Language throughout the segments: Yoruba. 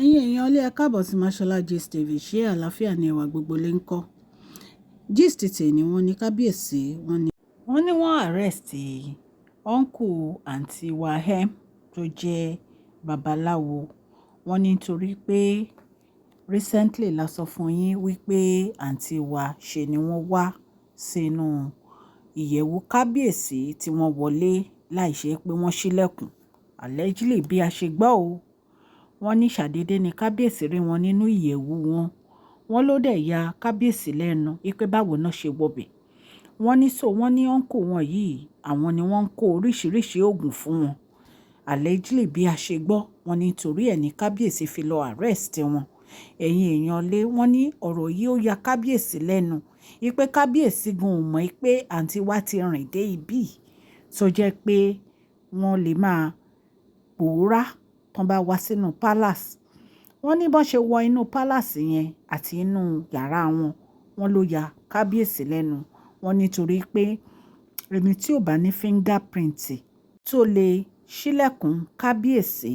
Ẹ̀yin èèyàn ilé, ẹ káàbọ̀ sí Mashola Gist TV. Ṣé àlàáfíà ni ẹwà gbogbo lè ń kọ́? Gist tèmi, wọ́n ní kábíyèsí, wọ́n ní wọ́n arrest uncle àǹtí wa M tó jẹ́ babaláwo. Wọ́n ní nítorí pé recently la sọ fún yín wípé àǹtí wa ṣe ni wọ́n wá sínú ìyẹ̀wù kábíyèsí tí wọ́n wọlé láìṣe pé wọ́n ṣílẹ̀kùn. Allegedly, bí a ṣe gbọ́ o, wọ́n ní ṣàdédé ní kábíyèsí rí wọn nínú ìyẹ̀wù wọn. Wọ́n ló dẹ̀ ya kábíyèsí lẹ́nu wípé báwo náà ṣe wọbẹ̀. Wọ́n ní so wọ́n ní uncle wọn yìí, àwọn ni wọ́n ń kó oríṣiríṣi oògùn fún wọn. Allegedly, bí a ṣe gbọ́, wọ́n ní torí ẹ̀ ní kábíyèsí fi lọ arrest wọn. Ẹ̀yin èèyàn lé, wọ́n ní ọ̀rọ̀ yìí ó ya kábíyèsí lẹ́nu wípé kábíyèsí gan ò mọ̀ pé àǹtí wa ti rìn dé ibí tó jẹ́ pé wọ́n lè máa pòórá tán bá wá sínú palace. Wọ́n ní bọ́n ṣe wọ inú palace yẹn àti inú yàrá wọn, wọ́n ló ya kábíyèsí lẹ́nu. Wọ́n nítorí pé ẹni tí ò bá ní fingerprint tó lè ṣílẹ̀kùn kábíyèsí,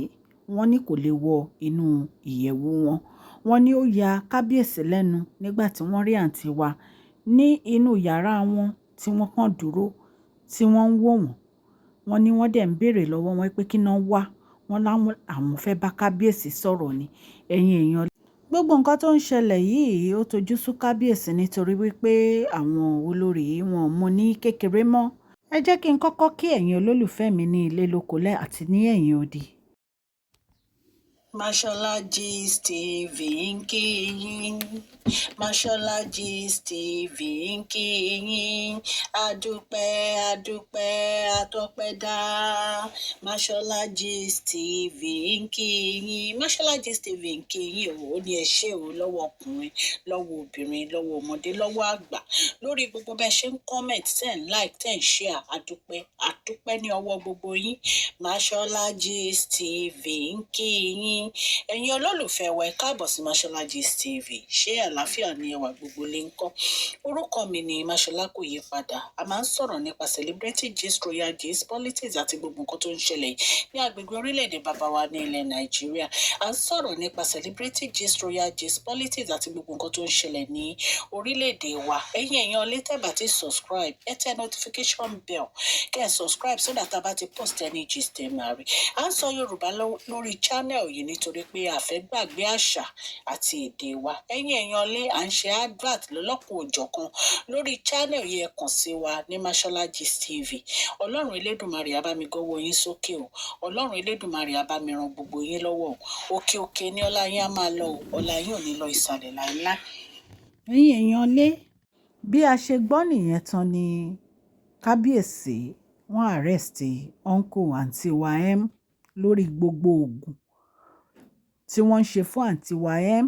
wọ́n ní kò lè wọ inú ìyẹ̀wù wọn. Wọ́n ní ó ya kábíyèsí lẹ́nu nígbà tí wọ́n rí àǹtí wa ní inú yàrá wọn tí wọ́n kàn dúró tí wọ́n ń wò wọ́n. Wọ́n ní wọ́n dẹ̀ ń béèrè lọ́wọ́ wọn pé kí náà wá. Wọ́n láwọn àwọn fẹ́ bá kábíyèsí sọ̀rọ̀ ni. Ẹ̀yin èèyàn, gbogbo nǹkan tó ń ṣẹlẹ̀ yìí, ó tojú sú kábíyèsí nítorí wípé àwọn olórí wọn mú ní kékeré mọ́. Ẹ jẹ́ kí n kọ́kọ́ kí ẹ̀yin olólùfẹ́ mi ní ilé lóko lẹ́ àti ní ẹ̀yìn odi. Mashola Gist TV ń kí yín. Mashola Gist TV ń kí yín. Adúpẹ́, adúpẹ́, atọ́pẹ́dá. Mashola Gist TV ń kí yín. Mashola Gist TV ń kí yín o. Ó ní ẹ ṣé o, lọ́wọ́ ọkùnrin, lọ́wọ́ obìnrin, lọ́wọ́ ọmọdé, lọ́wọ́ àgbà, lórí gbogbo bẹ́ẹ̀ ṣe ń comment, ten like, 10 share. Adúpẹ́, adúpẹ́ ní ọwọ́ gbogbo yín. Mashola Gist TV ń kí yín. Ẹ̀yin olólùfẹ́ wa, ẹ káàbọ̀ sí Mashola Gist TV. Ṣé àlàáfíà ni ẹwà gbogbo lè ń kọ́? Orúkọ mi ni Mashola, kò yí padà. A máa ń sọ̀rọ̀ nípa celebrity gist, royal gist, politics àti gbogbo nǹkan tó ń ṣẹlẹ̀ ní agbègbè orílẹ̀-èdè bàbá wa ní ilẹ̀ Nàìjíríà. A ń sọ̀rọ̀ nípa celebrity gist, royal gist, politics àti gbogbo nǹkan tó ń ṣẹlẹ̀ ní orílẹ̀-èdè wa. Ẹ̀yin èèyàn lè tẹ́ bá ti subscribe, ẹ tẹ notification bell kẹ́ ẹ subscribe so that a bá ti post any gist, ẹ máa rí. À ń sọ Yorùbá lórí channel yìí nítorí pé a fẹ́ gbàgbé àṣà àti èdè wa. Ẹ̀yin èèyàn lé, à ń ṣe advert lọ́lọ́kan òjọ̀kan lórí channel yìí. Ẹ kàn sí wa ní Mashola Gist TV. Ọlọ́run Elédùnmarè á bá mi gọ́wọ́ yín sókè o. Ọlọ́run Elédùnmarè á bá mi ran gbogbo yín lọ́wọ́ o. Òkè òkè ní ọlá yín á máa lọ o. Ọlá yín ò ní lọ ìsàlẹ̀ láéláé. Ẹ̀yin èèyàn lé, bí a ṣe gbọ́ nìyẹn tán ni kábíyèsí wọ́n arrest uncle àǹtí wa M lórí gbogbo oògùn tí wọ́n ń ṣe fún àǹtí wa M,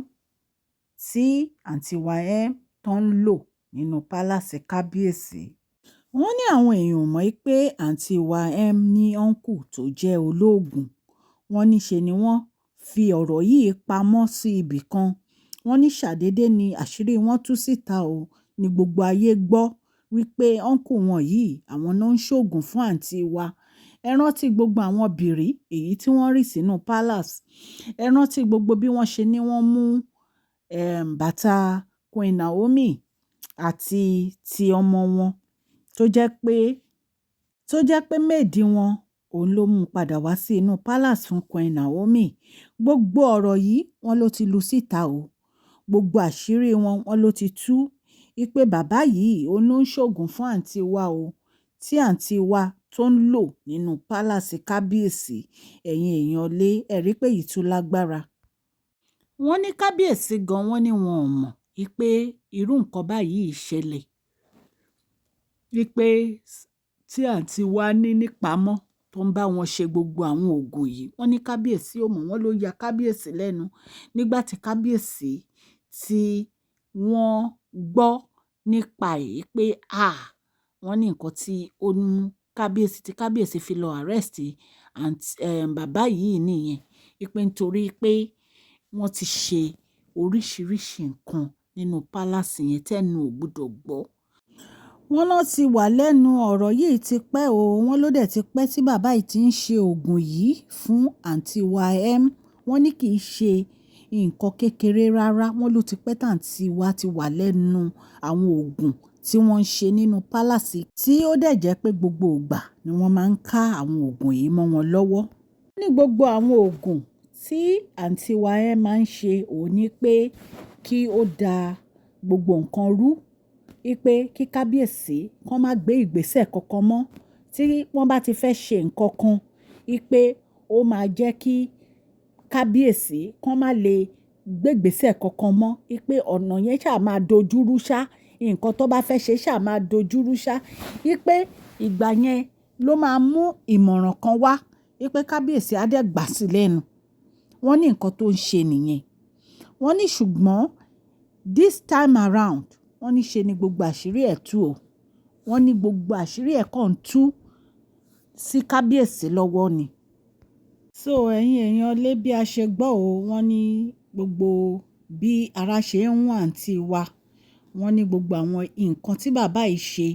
tí àǹtí wa M tó ń lò nínú palace kábíyèsí. Wọ́n ní àwọn èèyàn ò mọ̀ pé àǹtí wa M ní uncle tó jẹ́ olóògùn. Wọ́n ní ṣe ni wọ́n fi ọ̀rọ̀ yìí pamọ́ sí ibì kan. Wọ́n ní ṣàdédé ní àṣírí wọn tú síta o, ní gbogbo ayé gbọ́ wípé uncle wọn yìí, àwọn náà ń ṣoògùn fún àǹtí wa. Ẹ rántí gbogbo àwọn bìrì èyí tí wọ́n rí sínú palace. Ẹ rántí gbogbo bí wọ́n ṣe ní wọ́n mú bàtà Queen Naomi àti ti ọmọ wọn tó jẹ́ pé maid wọn òun ló mú padà wá sí inú palace fún Queen Naomi. Gbogbo ọ̀rọ̀ yìí, wọ́n ló ti lu síta o. Gbogbo àṣírí wọn, wọ́n ló ti tú wípé bàbá yìí òun ló ń ṣoògùn fún àǹtí wa o, tí àǹtí wa tó ń lò nínú palace kábíyèsí. Ẹ̀yin èèyàn lé, ẹ rí pé èyí tún lágbára. Wọ́n ní kábíyèsí gan, wọ́n ní wọn ò mọ̀ wípé irú nǹkan báyìí ṣẹlẹ̀, wípé tí àǹtí wa ní nípamọ́ tó ń bá wọn ṣe gbogbo àwọn oògùn yìí. Wọ́n ní kábíyèsí ò mọ̀. Wọ́n ló ya kábíyèsí lẹ́nu nígbà tí kábíyèsí tí wọ́n gbọ́ nípa èyí pé à wọ́n ní nǹkan tí ó mú kábíyèsí tí kábíyèsí fi lọ arrest àǹtí bàbá yìí nìyẹn, wípé nítorí pé wọ́n ti ṣe oríṣiríṣi nǹkan nínú palace yẹn tẹ́nu ò gbọdọ̀ gbọ́. Wọ́n lọ ti wà lẹ́nu ọ̀rọ̀ yìí ti pẹ́ o. Wọ́n ló dẹ̀ ti pẹ́ tí bàbá yìí ti ń ṣe oògùn yìí fún àǹtí wa M. Wọ́n ní kì í ṣe nǹkan kékeré rárá. Wọ́n ló ti pẹ́ tàǹtí wa ti wà lẹ́nu àwọn oògùn tí wọ́n ń ṣe nínú palace, tí ó dẹ̀ jẹ́ pé gbogbo ìgbà ni wọ́n máa ń ká àwọn oògùn yìí mọ́ wọn lọ́wọ́. Ní gbogbo àwọn oògùn tí àǹtí wa yẹn máa ń ṣe, òun ní pé kí ó da gbogbo nǹkan rú, wípé kí kábíyèsí kó má gbé ìgbésẹ̀ kankan mọ́ tí wọ́n bá ti fẹ́ ṣe nǹkan kan, wípé ó máa jẹ́ kí kábíyèsí kó má lè gbé ìgbésẹ̀ kankan mọ́, wípé ọ̀nà yẹn ṣà máa dojúrú ṣá, nǹkan tó bá fẹ́ ṣe ṣà máa dojúrú ṣá, wípé ìgbà yẹn ló máa mú ìmọ̀ràn kan wá, wípé kábíyèsí á dẹ̀ gbà sí lẹ́nu. Wọ́n ní nǹkan tó ń ṣe nìyẹn. Wọ́n ní ṣùgbọ́n this time around, wọ́n ní ṣe ni gbogbo àṣírí ẹ̀ tú o. Wọ́n ní gbogbo àṣírí ẹ̀ kàn tú sí kábíyèsí lọ́wọ́ ni. So ẹ̀yin èèyàn lé, bí a ṣe gbọ́ o, wọ́n ní gbogbo bí ara ṣe ń hún àǹtí wa, wọ́n ní gbogbo àwọn nǹkan tí bàbá yìí ṣe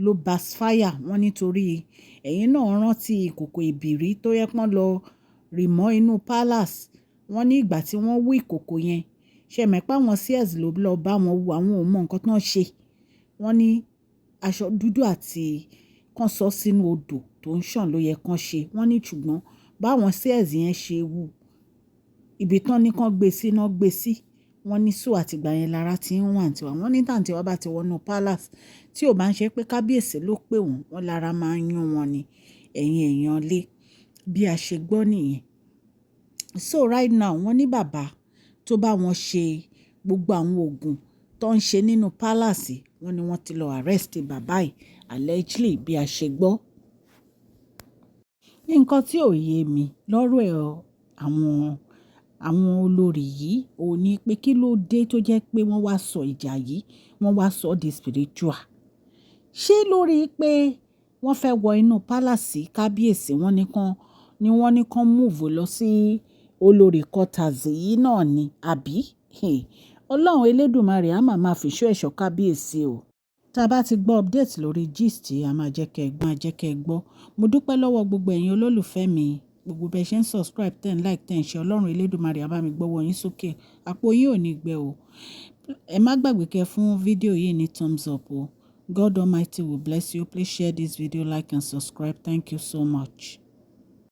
ló backfire wọ́n, nítorí ẹ̀yin náà rántí ìkòkò ìbírí tó yẹ pọ́n lọ rì mọ́ inú palace. Wọ́n ní ìgbà tí wọ́n wú ìkòkò yẹn, ṣe mọ̀ pé àwọn seers ló lọ bá wọn wú, àwọn ò mọ nǹkan tó ń ṣe. Wọ́n ní aṣọ dúdú àti kan sọ sínú odò tó ń ṣàn ló yẹ kán ṣe. Wọ́n ní ṣùgbọ́n báwọn seers yẹn ṣe wú, ibi tán ní kán gbé sí náà gbé sí. Wọ́n ní so àtìgbà yẹn lára tí ń hún àǹtí wa. Wọ́n ní tàǹtí wa bá ti wọnú palace, tí ò bá ń ṣe pé kábíyèsí ló pè wọ́n, wọ́n lára máa ń yún wọn ni. Ẹ̀yin èèyàn lé, bí a ṣe gbọ́ nìyẹn. So right now, wọ́n ní bàbá tó bá wọn ṣe gbogbo àwọn oògùn tó ń ṣe nínú palace, wọ́n ní wọ́n ti lọ arrest bàbá yìí, allegedly, bí a ṣe gbọ́. Nǹkan tí ò yé mi lọ́rọ̀ ẹ̀ àwọn olórí yìí ò ní pé kí ló dé tó jẹ́ pé wọ́n wá sọ ìjà yìí, wọ́n wá sọ di spiritual. Ṣé lórí pé wọ́n fẹ́ wọ inú palace kábíyèsí, wọ́n ní kán ní wọ́n ní kán move lọ sí olórí quarters yìí náà ni, àbí? Ọlọ́run Elédùmarè á máa fi ìṣọ́ ẹ̀ṣọ́ kábíyèsí o. Tí a bá ti gbọ́ update lórí gist, a máa jẹ́ kí ẹ gbọ́, máa jẹ́ kí ẹ gbọ́. Mo dúpẹ́ lọ́wọ́ gbogbo ẹ̀yin olólùfẹ́ mi, gbogbo bẹ́ẹ̀ ṣe ń subscribe, ten like, ten share. Ọlọ́run Elédùmarè á bá mi gbọ́wọ́ yín sókè. Àpò yín ò ní gbẹ o. Ẹ má gbàgbé kẹ́ fún fídíò yìí ní thumbs up o. God Almighty will bless you. Please share this video, like and subscribe. Thank you so much.